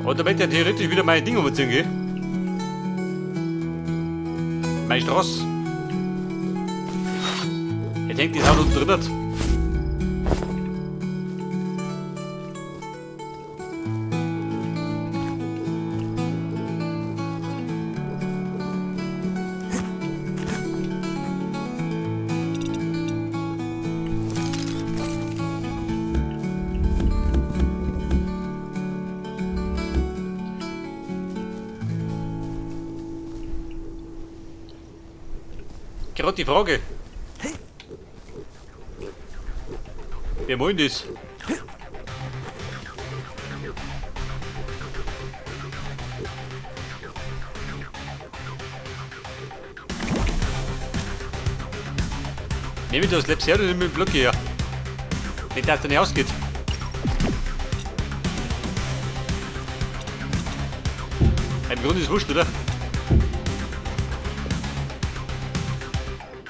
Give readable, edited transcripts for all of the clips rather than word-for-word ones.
Und da möchte ich theoretisch wieder mein Ding umziehen, gell? Mein Straß. Jetzt hängt das Auto drin. Gerade die Frage. Wer wollen das? Nehme ich das Labs her oder nehme ich den Block her? Nicht, dass der nicht ausgeht. Im Grunde ist es wurscht, oder?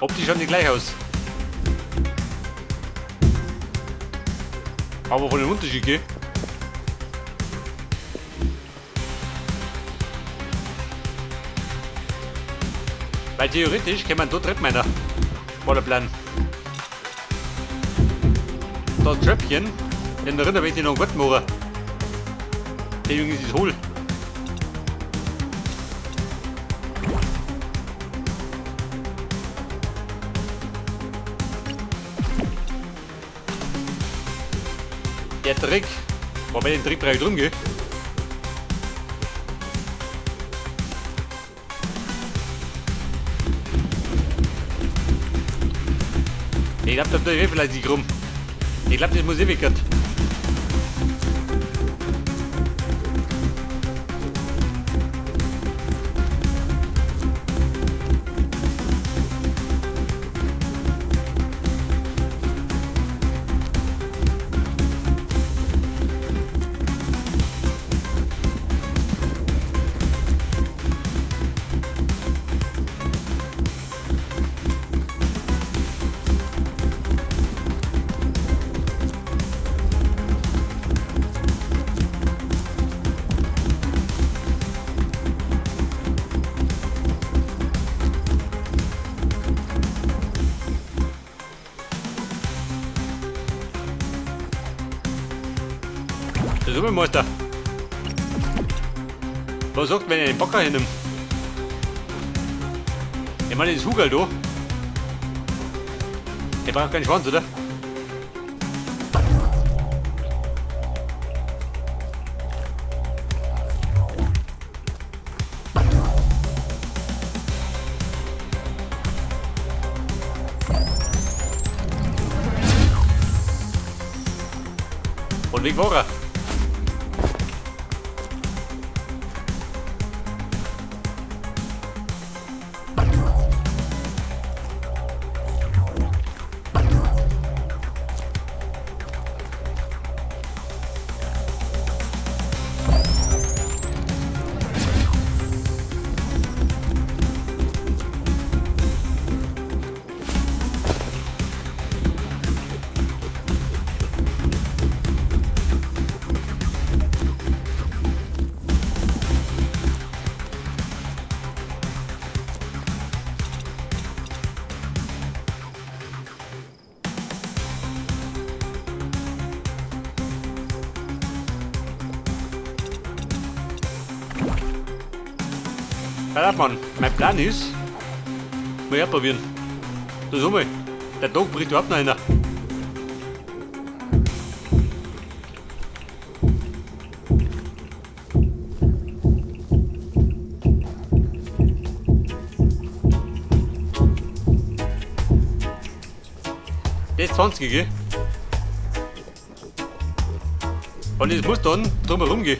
Optisch schauen die gleich aus. Aber von den Unterschied, gell? Weil theoretisch kann man da Treppen rein. War der Plan. Da Tröpfchen, den erinnere ich noch gut machen. Der Junge ist hohl. Der Trick, wobei den Trick brauche ich drum, gell? Ich glaub, da tue ich vielleicht nicht rum. Ich glaub, das muss ewig gehen. Der Supermeister. Was sagt, wenn ich den Bagger hinnehme? Ich meine, das Hugel da. Der braucht keinen Schwanz, oder? Und weg war er. Pass auf, Mann. Mein Plan ist, mal probieren. Das ist einmal. Der Tag bricht überhaupt noch einer. Das ist 20, gell? Und es muss dann drumherum gehen.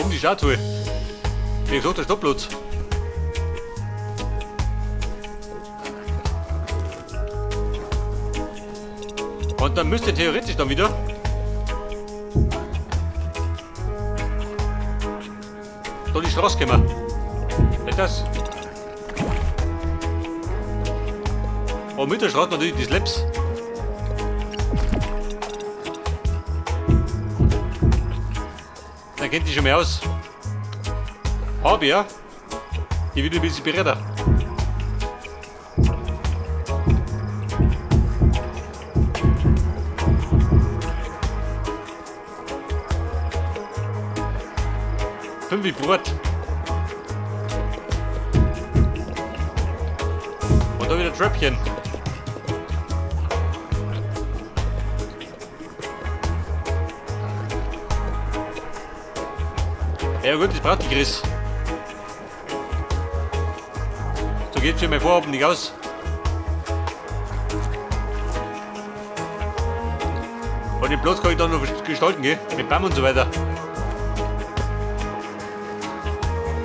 Um die Statue. Wie gesagt, der Stoppplatz. Und dann müsste theoretisch dann wieder da die Straße kommen. Nicht das? Und mit der Straße natürlich die Slaps. Dann kennt die schon mehr aus. Aber ich will ein bisschen breiter. Fünf Brot. Und da wieder Tröpfchen. Ja gut, das braucht die Chris. So geht's für mein Vorhaben nicht aus. Und den Platz kann ich dann noch gestalten, gell? Mit Baum und so weiter.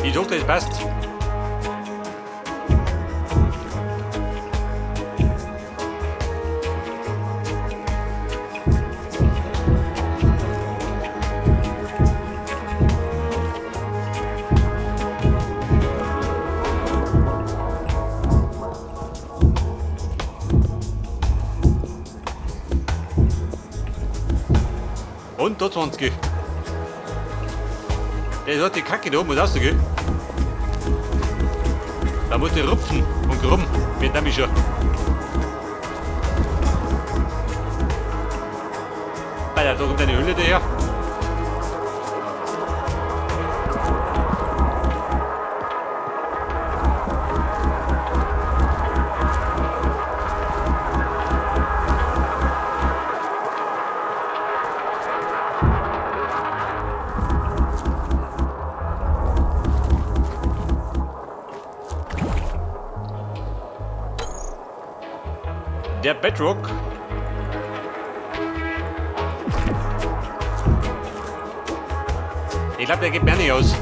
Ich hoffe, das passt. Und da 20. Der hat die Kacke da oben, muss rausgehen. Da muss ich rupfen und grubben mit dem schon. Alter, da kommt eine Hülle daher. Der Bedrock. Ich glaube, der geht mir nicht aus.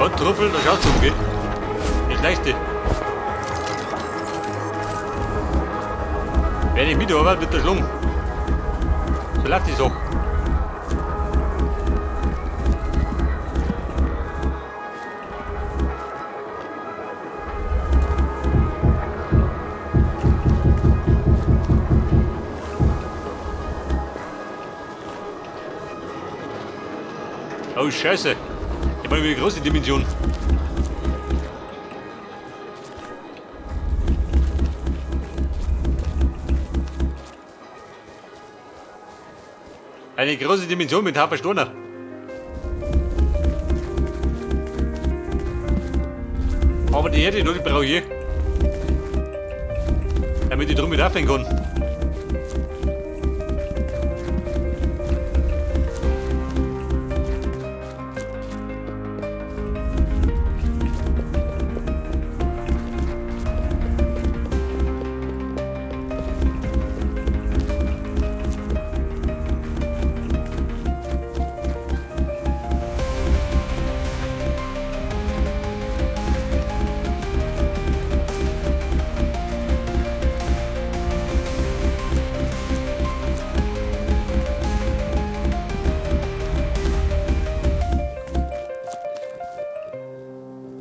Und Trüffel, da schaut's um, gell? Das Leichte. Wer nicht mitarbeitet, wird der Schlung. So läuft die Sache. Oh Scheiße. Ich meine, wie groß die Dimension. Eine große Dimension mit Hafer Stoner. Aber die Erde, die brauche ich. Damit ich drum mit aufhängen kann.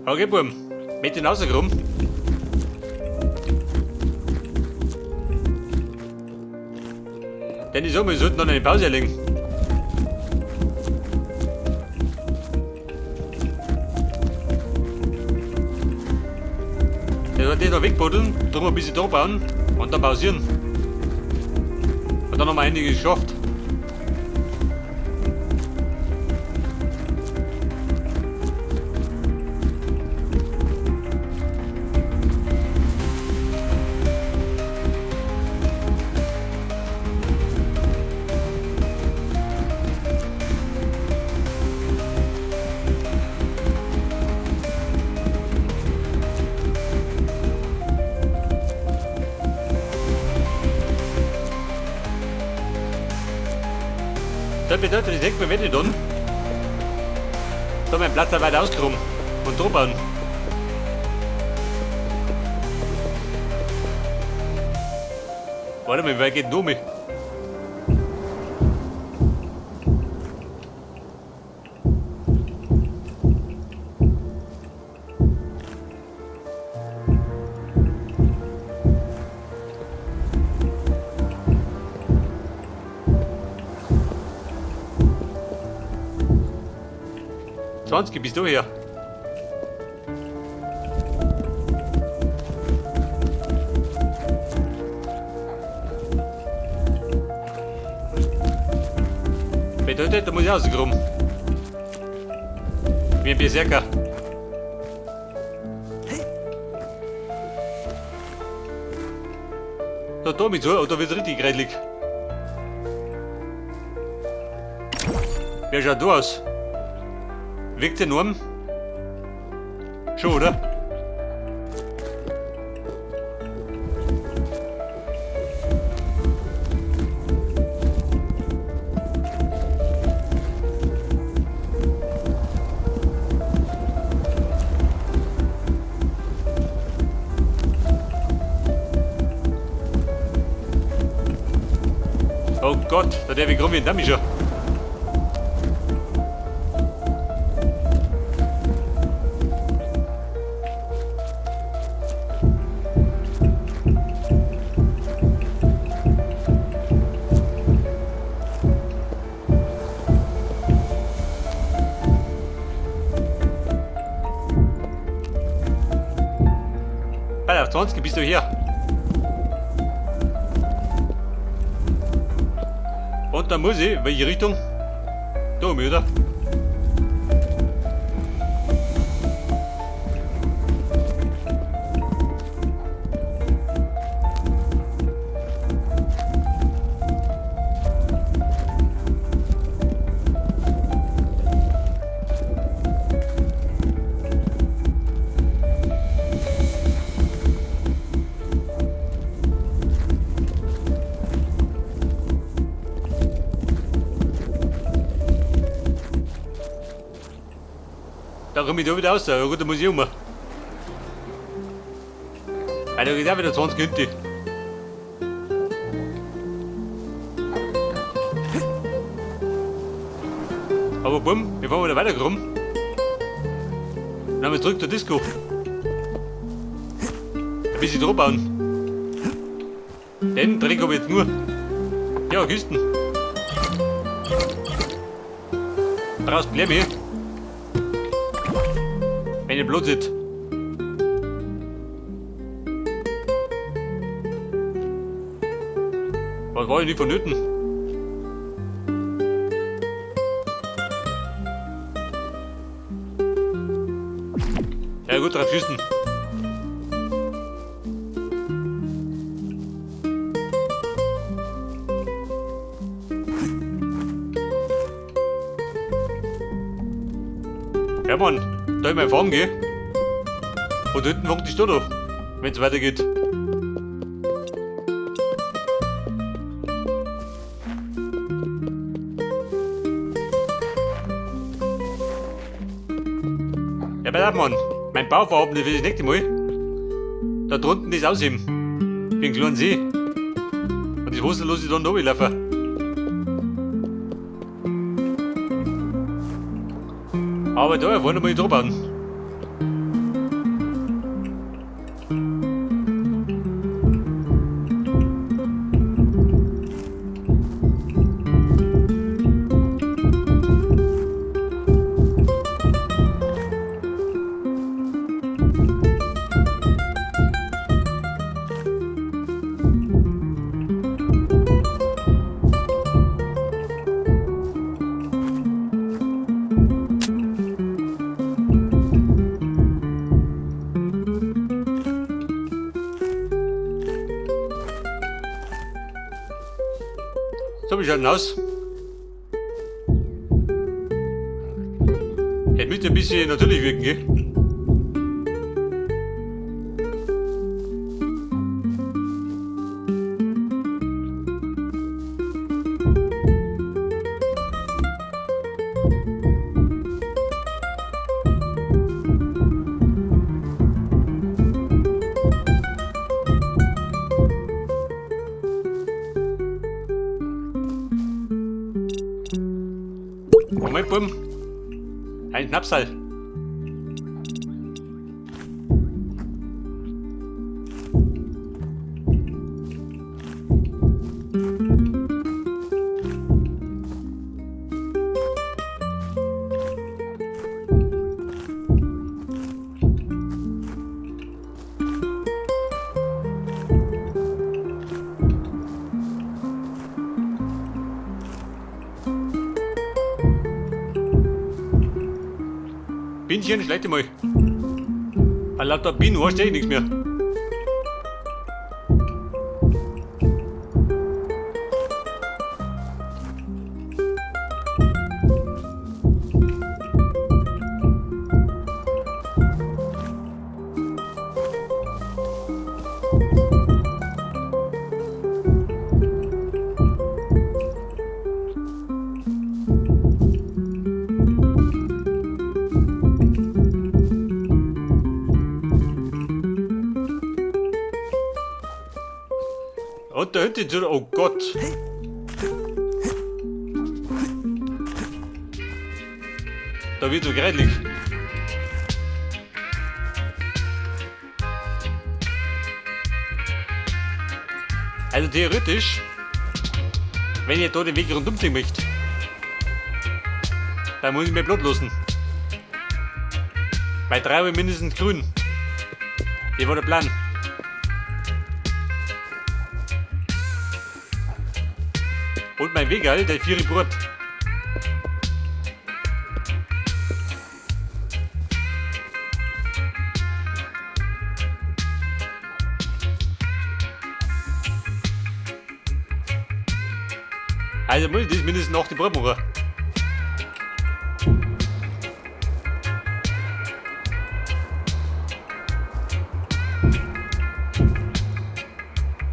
Okay, Buben, mit den rausgekommen. Denn ich sag, wir sollten noch eine Pause legen. Der soll das noch wegbuddeln, drum ein bisschen da bauen und dann pausieren. Und dann haben wir einiges geschafft. Das bedeutet, ich denke, wir werden dann. Da mein Platz weiter ausgeräumt und drüber. Warte mal, wer geht denn um mich? 20 bist du hier. Bedeutet, da muss ich rauskommen. Wie ein Berserker. Da, da mit so, oder wird richtig gereidlich. Wer schaut da aus? Wirkt enorm. Schon, oder? Oh Gott, da der wie krumm wie ein Dummy schon. Alter, 20 bist du hier. Und dann muss ich, welche Richtung? Da oben, oder? Da komme ich da wieder raus. Ja gut, da muss ich um. Weil da geht auch wieder 20 Minuten. Aber bumm, wir fahren wieder weiter rum. Dann haben wir zurück zur Disco. Ein bisschen drauf bauen. Den Dreck habe ich jetzt nur. Ja, Kisten. Daraus bleibe ich. Wenn ihr Blut seht. Was war ich nicht vonnöten? Ja gut, drauf schießen. Ja Mann, da in meine Farm geh. Und hinten wohnt die Stadt auf, wenn's weitergeht. Ja, pass auf, Mann. Mein Bauvorhaben, das will ich nächste Mal. Da drunten das ausheben. Wie ein kleinen See. Und das Wasser lasse ich dann runterlaufen. Aber da wollen wir mal drüber bauen. So, wie schaut denn aus? Es müsste ein bisschen natürlich wirken, gell? Moment, Buben. Ein Knapsal. Bienchen, schlecht mal. Weil lauter Bienen hast du eh nichts mehr. Und da hinten so, oh Gott. Da wird so geradlich. Also theoretisch, wenn ich da den Weg rundum ziehen möchte, dann muss ich mir Blut lassen. Bei 3 habe ich mindestens grün. Das war der Plan. Und mein Wegerl, der vier Brot. Also muss ich das mindestens noch die Brot machen.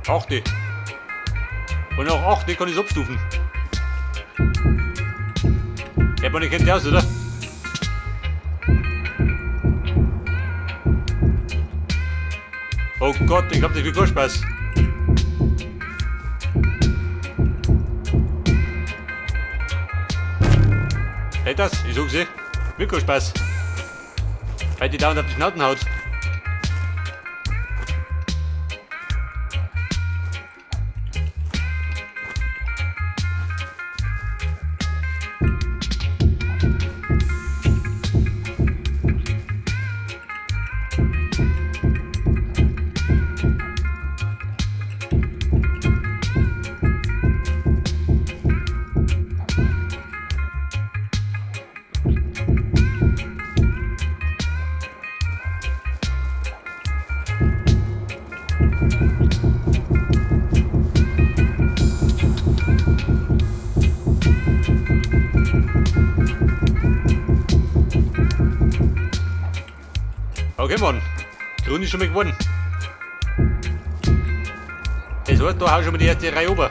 Achte. Und auch 8 kann ich abstufen. Der Bonnie kennt sich aus, oder? Oh Gott, ich glaub, das wird kein Spaß. Hey, das, ich sag's eh, wird kein Spaß. Weil die dauernd auf die Schnauzen haut. Okay, Mann. Grün ist schon mal geworden. Das heißt, da hau schon mal die erste Reihe oben.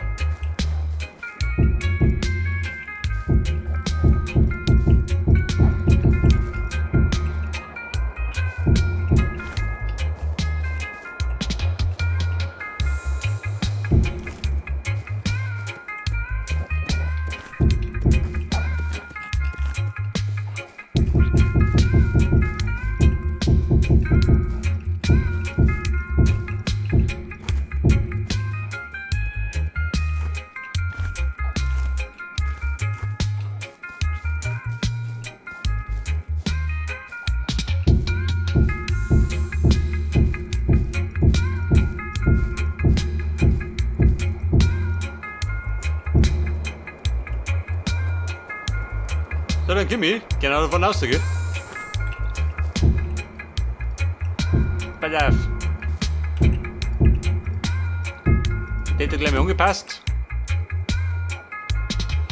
So, dann komm ich genau davon aus, gell? Pass auf. Der hat da gleich mal angepasst.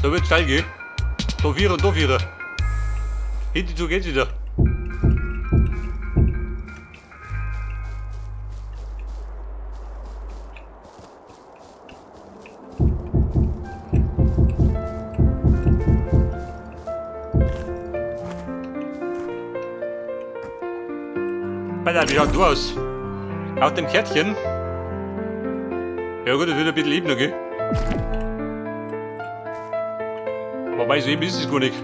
Da wird's steil, gell? Da Vierer und da Vierer. Hinten zu geht's wieder. Alter, wie schaut du aus? Auf dem Kärtchen? Ja gut, das wird ein bisschen eben noch, gell? Wobei, so eben ist es gar nicht.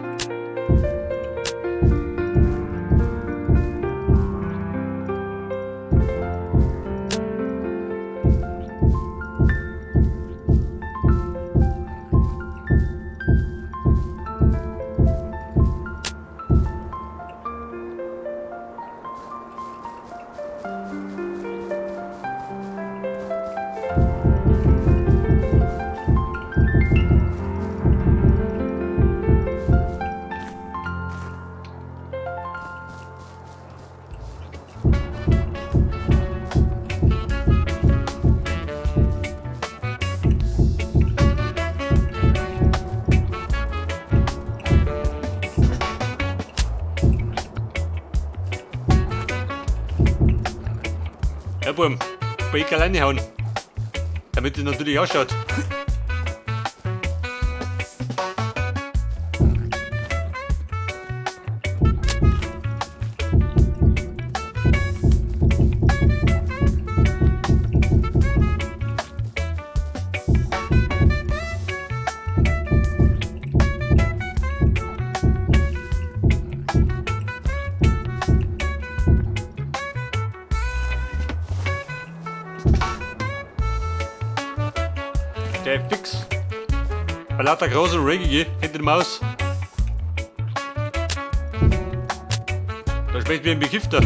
Ja, Buam, Baker reinhauen. Damit es natürlich ausschaut. Der fix. Bei lauter großen Reggae hinter dem Haus. Da spricht wie ein Bekifter.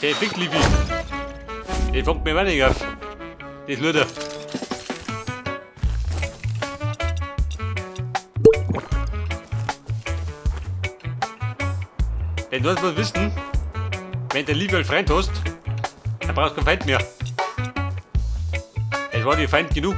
Der fix, Livi. Der fängt mir wenig auf. Das Luder. Denn du musst mal wissen, wenn du Liebe als Freund hast, dann brauchst du keinen Feind mehr. Es war dir Feind genug.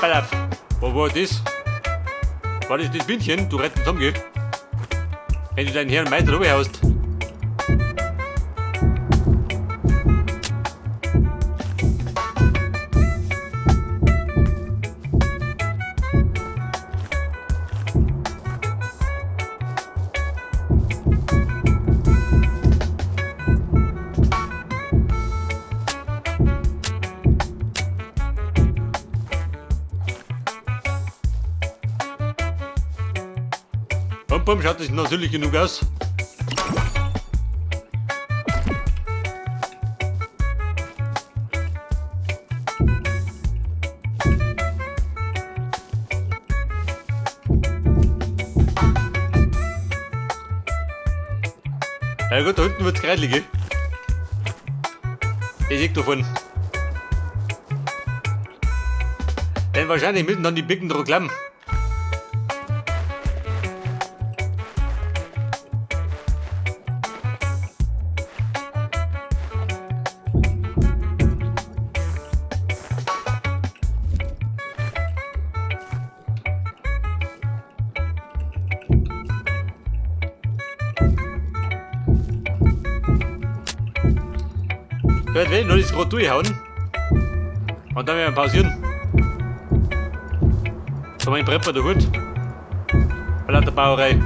Pass auf, wo war das? War das das Bienchen? Du rettest zusammengeh. Wenn du deinen Herrn Meister runterhaust. Bum, bum, schaut das natürlich genug aus. Ja gut, da hinten wird's kreidlich, gell? Ich seh davon. Denn wahrscheinlich müssen dann die Bicken dran klemmen. So, jetzt werde ich noch das gerade durchhauen. Und dann werden wir pausieren. So, mein Prepper der Hut. Bei lauter Bauerei.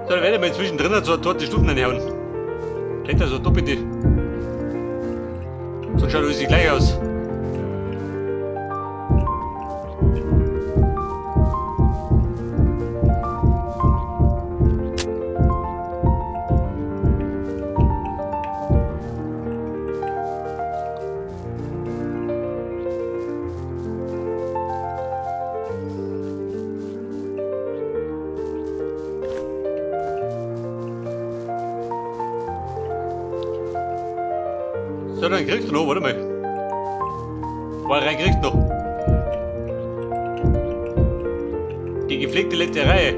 So, dann werde ich mal zwischendrin so eine tote Stufen reinhauen. Kennt ihr so doppelte? Sonst schaut alles gleich aus. So, dann kriegst du noch, warte mal. Wo rein kriegst du noch? Die gepflegte letzte Reihe.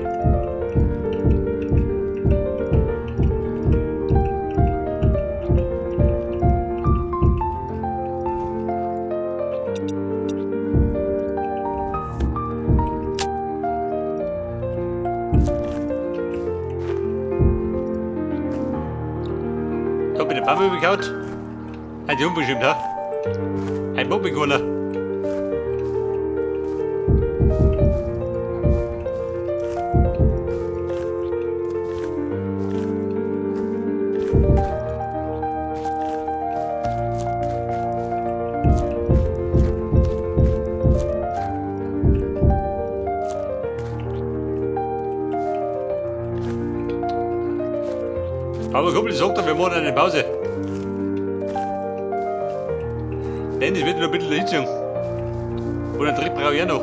Da hab ich den Baum übergehauen. Hat die unbestimmt, ha? Ein Bock begonnen. Kumpel sagt dann, wir machen eine Pause. Denn das wird noch ein bisschen hinziehen. Und einen Trick brauche ich auch noch.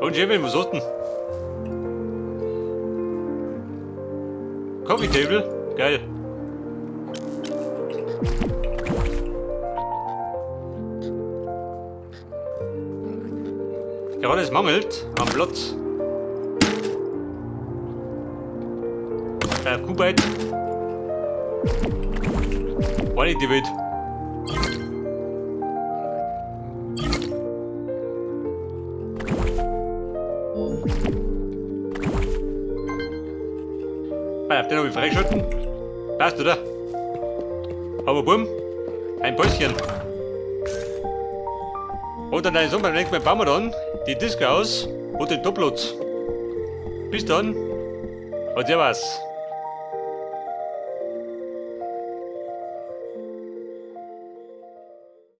Und Jevin, was hast du denn? Coffee Table? Geil. Gerade es mangelt am Platz. Kuhbeit. War nicht die Welt. Auf den habe ich freigeschalten. Passt, oder? Aber bumm, ein Päuschen. Und dann beim nächsten Mal bauen wir dann die Disco aus und den Toplutz. Bis dann und servus.